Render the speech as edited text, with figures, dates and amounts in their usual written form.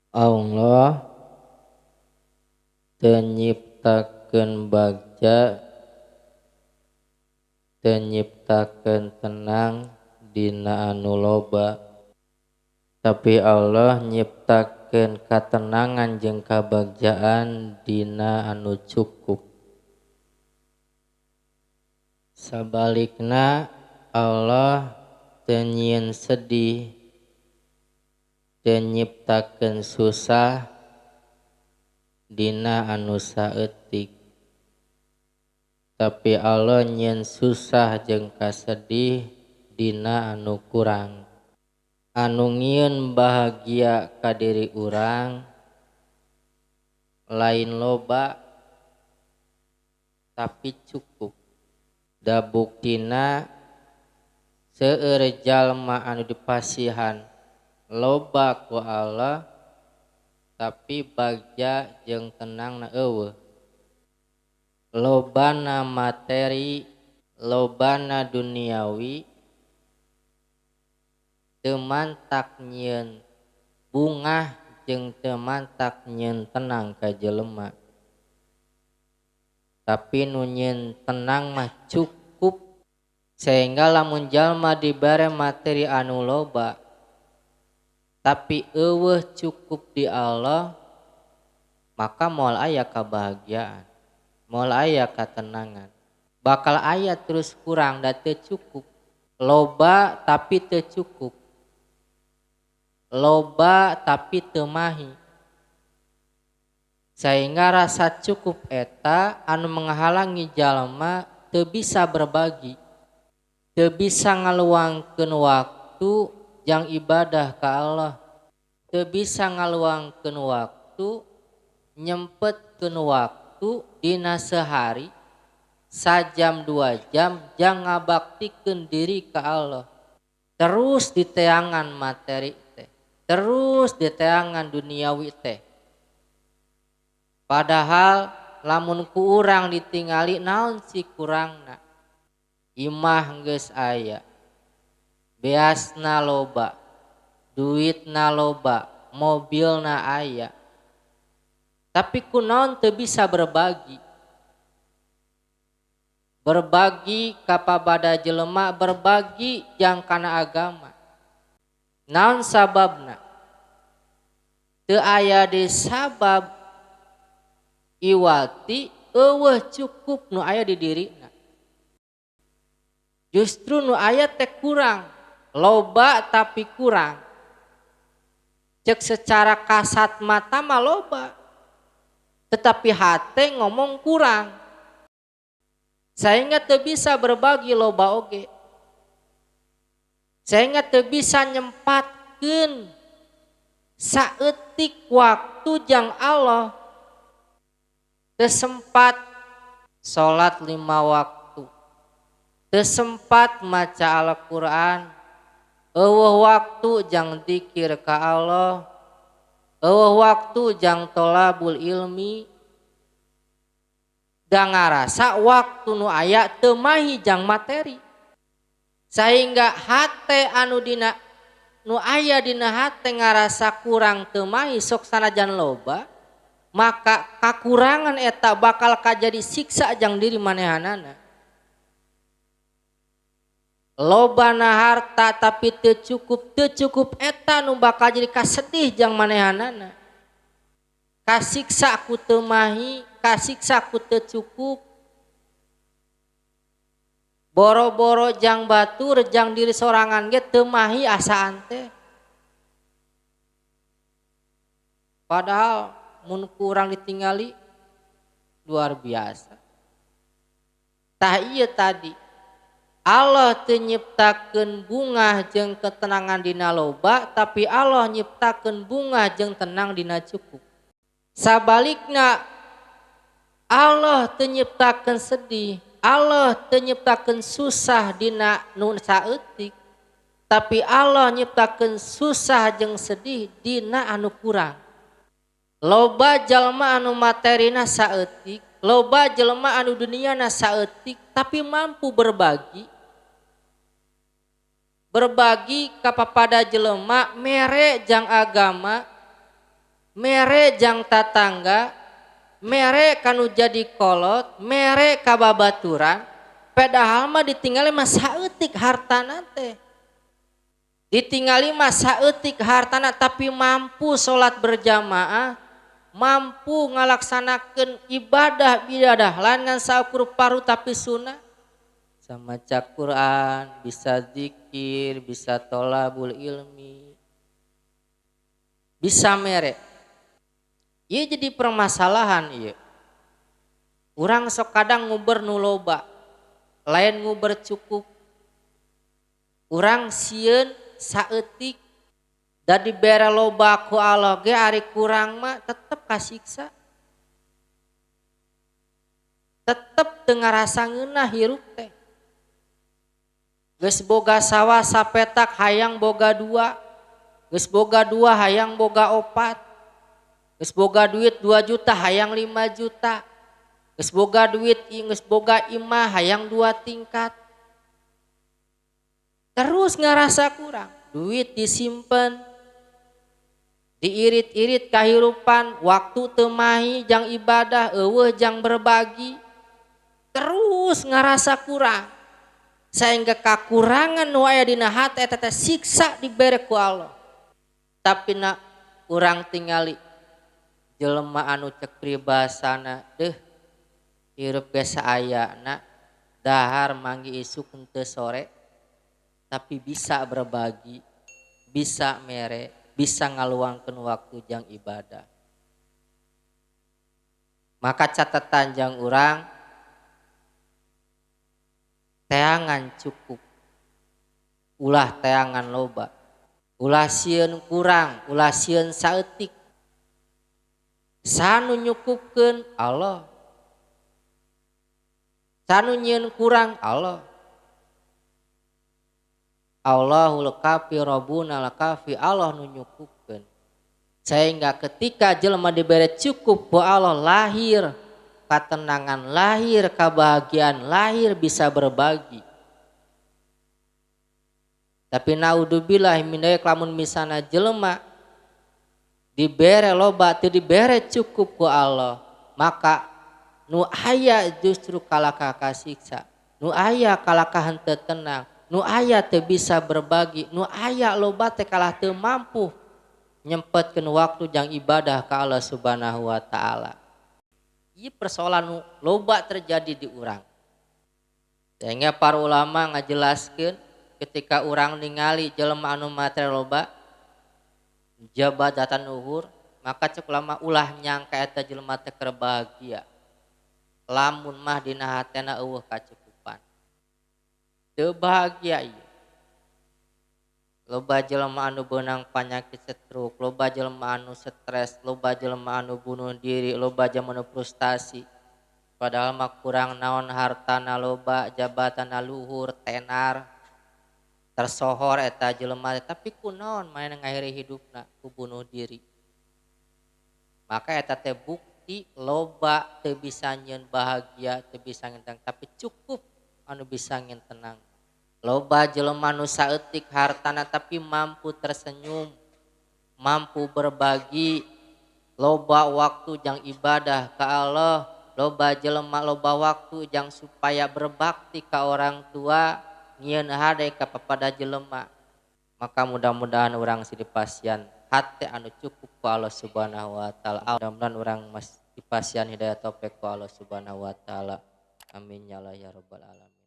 Allah teu nyiptakeun bagja, teu nyiptakeun tenang dina anu loba, tapi Allah nyiptakeun katenangan jeung kabagjaan dina anu cukup. Sabalikna Allah teu nyieun sedih, teu nyiptakeun susah dina anu saeutik, tapi Allah nyieun susah jeung kasedih dina anu kurang. Anu nyieun bahagia ka diri urang lain loba tapi cukup. Da buktina seueur jalma anu dipasihan loba ku Allah tapi bagja jeung tenangna eueuh. Lobana materi, lobana duniawi, teu mantak nyieun bungah jeung teu mantak nyieun tenang ka jelema. Tapi nu nyieun tenang mah cukup, sehingga lamun jalma dibere materi anu loba tapi eueuh cukup di Allah, maka moal aya kabahagiaan, moal aya katenangan, bakal aya terus kurang da teu cukup. Loba tapi teu cukup, loba tapi teu mahi, sehingga rasa cukup eta anu menghalangi jalma teu bisa berbagi, teu bisa ngaluangkeun waktu jang ibadah ka Allah, teu bisa ngaluangkeun waktu, nyempetkeun waktu dina sehari sajam 2 jam jang ngabaktikeun diri ka Allah. Terus diteangan materi teh, terus diteangan duniawi teh. Padahal lamun ku urang ditingali naon si kurangna, imah geus aya, beasna loba, duitna loba, mobilna aya, tapi kunaon teu bisa berbagi. Berbagi kapada jelema, berbagi jang kana agama. Naon sababna? Teu aya di sabab iwati eueuh cukup nu aya di dirina. Justru nu aya teh kurang, loba tapi kurang. Cek secara kasat mata mah loba, tetapi hate ngomong kurang, sehingga teu bisa berbagi loba oge, sehingga teu bisa nyempatkeun saeutik waktu jang Allah. Teu sempat salat 5 waktu, teu sempat maca Al-Qur'an, eueuh waktu jang dzikir ka Allah, eueuh waktu jang tolabul ilmi. Da ngarasa waktu nu aya teu mahi jang materi, sehingga hate anu dina nu aya dina hate ngarasa kurang teu mahi sok sanajan loba, maka kakurangan eta bakal kajadi siksa jang diri manehanana. Lobana harta tapi teu cukup, teu cukup eta nu bakal jadi kasedih jang manehanana. Kasiksa ku teu mahi, kasiksa ku teu cukup. Boro-boro jang batur jang diri sorangan ge teu mahi asaan teh. Padahal mun kurang ditinggali luar biasa. Tah ieu tadi Allah teu nyiptakeun bungah jeung ketenangan dina loba, tapi Allah nyiptakeun bungah jeung tenang dina cukup. Sabalikna Allah teu nyiptakeun sedih, Allah teu nyiptakeun susah dina nu saeutik, tapi Allah nyiptakeun susah jeung sedih dina anu kurang. Loba jalma anu materina saeutik, loba jelema anu duniana saeutik, tapi mampu berbagi. Berbagi kapapada jelema mere jang agama, Mere jang tatangga, mere kanu jadi kolot, mere ka babaturan, padahal mah ditinggali mah saeutik hartana teh. Ditinggali mah saeutik hartana tapi mampu salat berjamaah, mampu ngalaksanakeun ibadah ibadah lain ngan saukur paru tapi sunnah. Bisa maca Quran, bisa zikir, bisa tolabul ilmi, bisa mere. Ieu jadi permasalahan ieu. Urang sok kadang nguber nu loba, lain nguber cukup. Urang sieun saeutik da dibere loba ku Allah ge ari kurang mah tetep kasiksa. Tetep teu ngarasa ngeunah hirup teh. Geus boga sawah sapetak hayang boga dua, geus boga dua hayang boga opat, geus boga duit 2 juta hayang 5 juta, geus boga duit geus boga imah hayang 2 tingkat. Terus ngerasa kurang, duit disimpen, diirit-irit kahirupan, waktu teu mahi jang ibadah, eueuh jang berbagi, terus ngerasa kurang. Sehingga kakurangan nu aya dina hate eta teh siksa dibere ku Allah. Tapi na urang tingali jelema anu cek pribasana deuh hirup ge saayana dahar manggi isuk henteu sore tapi bisa berbagi, bisa mere, bisa ngaluangkeun waktu jang ibadah. Maka catatan jang urang teangan cukup, ulah teangan loba, ulah sieun kurang, ulah sieun saeutik. Sanu nyukupkeun Allah, sanu nyieun kurang Allah. Allahul kafi rabbuna al kafi, Allah nu nyukupkeun. Sehingga ketika jelema dibere cukup ku Allah lahir katenangan, lahir kebahagiaan, lahir bisa berbagi. Tapi naudzubillah min dzalik lamun misana jelema dibere loba teu dibere cukup ku Allah, maka nu aya justru kalakah kasiksa, nu aya kalakah henteu tenang, nu aya teu bisa berbagi, nu aya loba teh kalah teu mampu nyempetkeun waktu jang ibadah ka Allah Subhanahu wa taala. Ieu persoalan nu loba terjadi di urang. Sehingga para ulama ngajelaskeun ketika urang ningali jelema anu materi loba jabatan luhur, maka cek ulama ulah nyangka eta jelema teh keur bahagia. Lamun mah dina hatena eueuh kacukupan. Teu bahagia ieu. Loba jelema anu beunang panyakit stroke, loba jelema anu stres, loba jelema anu bunuh diri, loba jelema anu frustasi. Padahal mah kurang naon hartana loba, jabatana luhur, tenar, tersohor eta jelema, tapi kunaon manehna ngakhiri hidupna ku bunuh diri. Maka eta teh bukti loba teu bisa nyieun bahagia, teu bisa ngenteng, tapi cukup anu bisa nyieun tenang. Loba jelema nu saeutik hartana tapi mampu tersenyum, mampu berbagi, loba waktu jang ibadah ka Allah, loba jelema loba waktu jang supaya berbakti ka orang tua, nyieun hade ka papada jelema. Maka mudah-mudahan urang sing dipasihan hate anu cukup ku Allah Subhanahu wa taala. Mudah-mudahan urang mas dipasihan hidayah taufik ku Allah Subhanahu wa taala. Amin ya Allah ya rabbal alamin.